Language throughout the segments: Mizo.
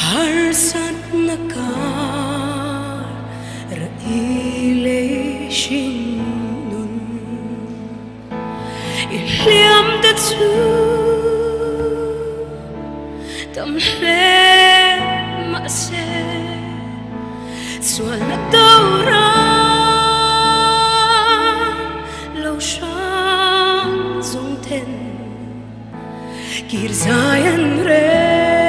Harsatna kar ra i lei hring nun I hliam te chu tam hle mahse Sualna do ram lo hrang zawng then Kir zai an rel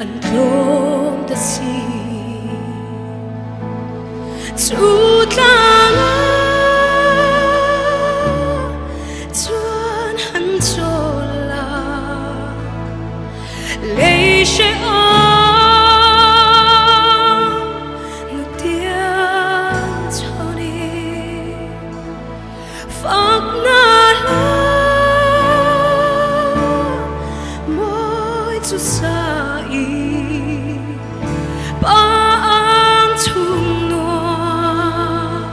an tlawm ta si. Chu tlanga chuan han chawl la lei hrehawm nutiang chhawn i. Fakna hla mawi chu sa i pa ang chhung nuam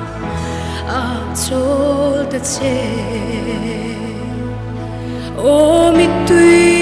a chawl ta che. Aw mittui.